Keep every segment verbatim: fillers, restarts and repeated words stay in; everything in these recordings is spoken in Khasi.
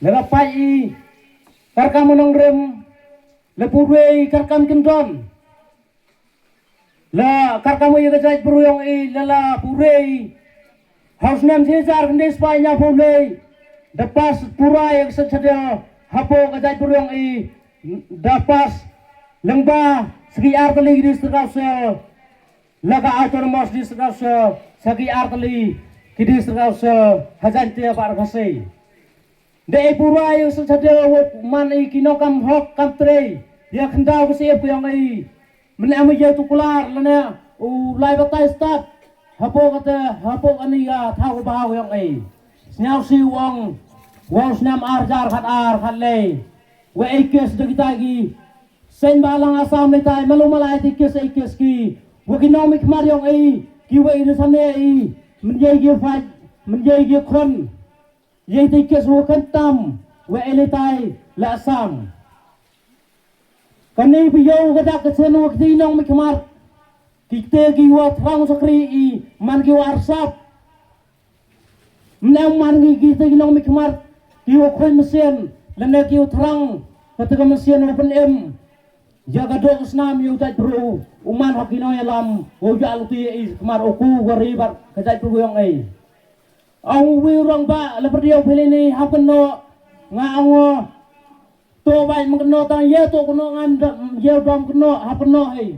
Lada pait i kyrkam u nongrim, la pure i kyrkam kyndon. La kyrkam u ïa ka jaitbru yong i, la la pure i. Ha u snem shi hajar khyndai spah hynñiewphew lai, da pass pura ïa ka seng Shadel hapoh ka jaitbru yong i, da pass lyngba sa ki artylli ki district council, la ka autonomous district council, sa ki artylli ki district council ha Jaiñtia bad Khasi. Da i pura ïa ka seng Shadel, u man i ki nongkam hok kam trei ïa ka khyndew ka syep ka yong i. Mynne ma ïa u kular lane u lai batai stad hapoh kata, hapoh kane ka thaw ka bha ka yong i. Sñiawsih u ong, u ong snem ar hajar khat ar khat lai, wa i kes da kita ki seng balang Assam ni tai, malu malai ti kes i kes ki, wa ki nongmihkhmat yong i, ki wa i da sane i, mynjai ki faj, mynjai ki khon. Ïa ite i kes wa kyntam wa e lei tai la Assam. Kane ba ïoh ka dak ka chen wa kite i nongmihkhmat, kite ki wa thrang shakri i man ki wa arsap. Mnam man ki kite ki nongmihkhmat ki wa khoi mynsiem lane ki wa thrang kata ka mynsiem wa pynim. Ïa ka doh ka snam ïa u jaitbru u man ha ki nongïalam wa u ïa luti i khmat u ku wa ri bad ka jaitbru yong i. Ong uwi u rangbah la pyrdiaw phi lei ni hap kynnoh. Nga ong o, to bai mynno tang ïa to kynnoh, ngan da ïa dom kynnoh, hap kynnoh hei.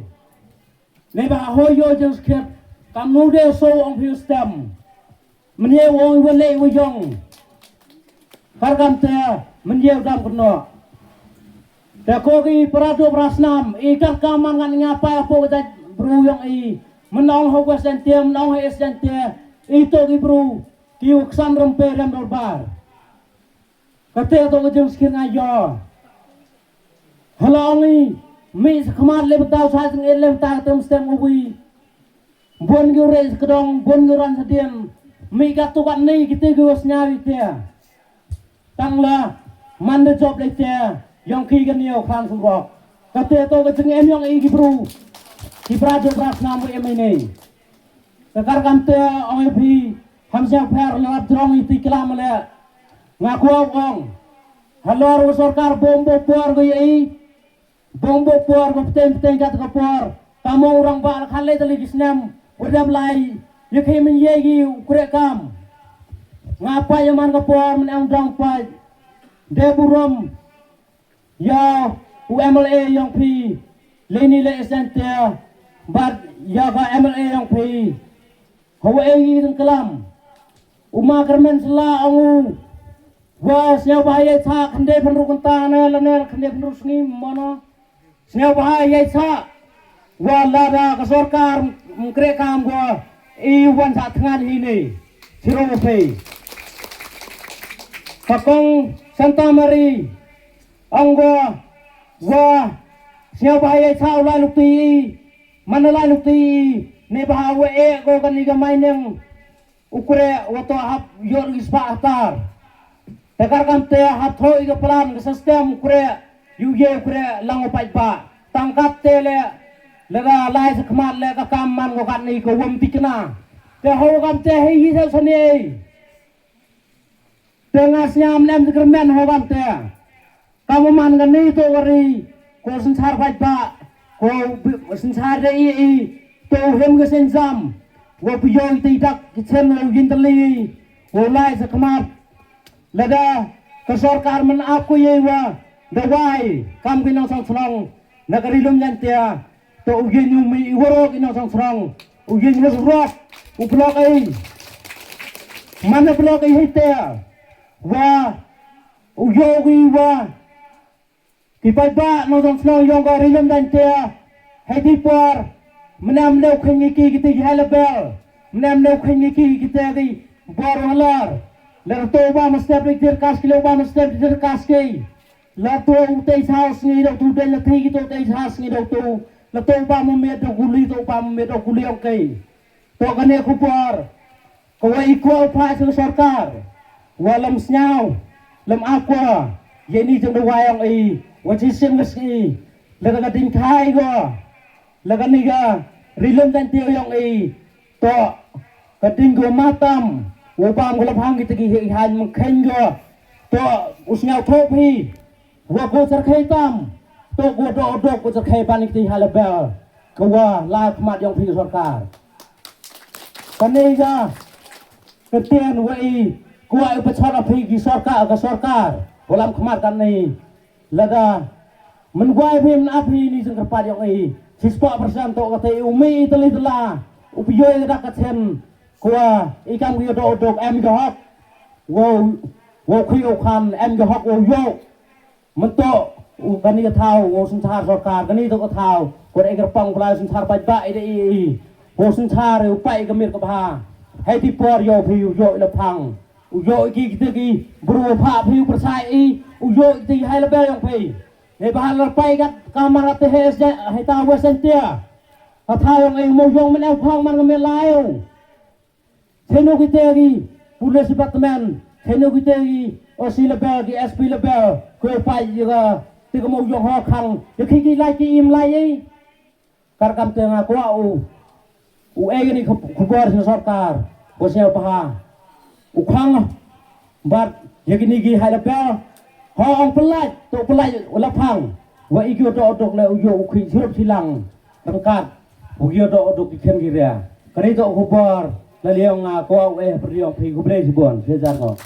Nei ba hoi ïoh jingskhiat kam nu de so ong phi u stem. Mynne u ong wa lei wa ïong. Kar kam te mynne u dam kynnoh. Te ko ki para duh para snam i kar kam man ngan nga pa po ka jaitbru yong i. Mynne ong ha West Jaintia, mynne ong ha East Jaintia, i to ki bru ki u ksan rem pe rem dorbar. Kate to ka jingskhiat nga ïoh. Hala ong i, mih sa khmat leh bynta, sa jingit leh bynta, kate mstem uwi. Bun ki u rei sa kdong, bun ki u ran sa dien. Mih katu katne kite ki u sñiaw ite. Tang la man da jop leh ite, yong ki kane u khan sumrok. Kate to ka jingem yong i ki bru. Ki bra jop bra snam wi em i nei. Ka kar kamte ong i phi, ham sñiaw pher la rap jrong i ti klam leh. Nga kwah ong. Halor wa sorkar bom bo por ko i. Bom bo por ko pteng pteng kat ko por. Tamo u rangbah la khan lei tylli ki snem. Wa dep lai. Ïa ki mynjai ki u kreh kam. Nga pait ïa man ko por, mynne ong dang pait. De burom. Ïa u M L A yong phi. Lei ni leh East Jaintia. Bad ïa ka M L A yong phi. Hawa ei i dang klam. U ma Kyrmen Shylla ong u. Wa sñiaw bha ïa i sa khyndai pynru kynta ne lane khyndai pynru sngi mano. Sñiaw bha ïa i sa. Wa lada ka sorkar mkreh kam ko i wan sa thngan hi ne. Siro phi. Ka kong Santa Maria ong ko. Wa sñiaw bha ïa i sa u lai lukti i. Man u lai lukti i. Ne bha wa e ko kani ka maineng. U kreh wa to hap ïoh ri spah hatar. Te kar kamte hap thoh i ka plan ka system u kreh. Yu ye u kreh lang u paidbah. Tang katte leh. Lada lai sa khmat leh ka kam man ko katne ko wam tikna. Te ho kamte hei hi sa sani. Te nga sñiaw mlem ti kyrmen ho kamte. Ka mo man kani to wari, ko synshar paidbah, ko bi-, synshar da i i, to u hem ka seng jam, wa phi ïoh i te i dak ki chen wa u yin tylli, wa u lai sa khmat. Lada ka sorkar man ap ko i wa, da wai, kam ki nongshong shnong, na ka ri lum Jaintia, to u yin u mih i waroh ki nongshong shnong, u yin u surok, u block i. Man u block i hite, wa, u ïoh ki wa, ki paidbah nongshong shnong yong ka ri lum Jaintia, hei ti por, mnam neu khyn ngi ki kiti ki high level, mnam neu khyn ngi ki kiti ki bor halar, la to ba ma step ri tir kas ki lo ba ma step ri tir kas ki, la to u tei sa sngi do tu de la tei ki to tei sa sngi do tu, la to ba ma met do guli to ba ma met do guli ong kai. To kane khubor, ka wa i kwah u phah sha ka sorkar, wa lam sñiaw, lam ap ko, ye ni jong da wa yong i, wa chi sim ka sngi, la ka ding khai ko, la ka ni ka, ri lum Jaintia yong i, to, ka ding ko matam, wa bam ko la phang ki tagi hi han mengkhen ko, To u sngewthuh phi wa ko Jarkhei tam, to ko dok dok ko Jarkhei ban ki high level ko wa la khmat yong phi ka sorkar. Kane ga ka tian wa i ko wa i pachor phi ki sorkar ka sorkar wa lam khmat kane. Lada men wai phi men ap phi ni jeng kyrpad yong i sispa persen to kata i u mi i tali tala u piyoi ka dak ka chen ko wa i kam ki dok dok em ka hok. Wow wow khui u khan em ka hok wow yo. Mynta u kani ka thaw u synshar sorkar kani to ka thaw ko dei ka pang pla synshar pai ba i dei i u synshar u pai ka mir ka bha. Hai ti por yo phi u yo i la phang u yo i ki ki ti ki bru pha phi u persai i u yo i ki ti hai la ba yong phi. Nei ba la pai ka kamar te he se hai ta wa sen tia. Ka thaw yong i mo yong men em phang man ka mir la yo. Seno kite ki police department, seno kite ki O C level ki S P level ko pai ya ka te ka mo yong ho khang ya ki ki lai ki im lai ei. Kar kam te nga ko u u e ni khubor sa sorkar ko sia paha u khang bat ya ki ni ki hai level ho ong pelai to pelai u la phang wa i ki to to le u yo u khi sirup silang rengkat u yo to to ki khen ki ria. Kari to khubor la liang nga ko u e priong phi ku ble sibon se jar ko.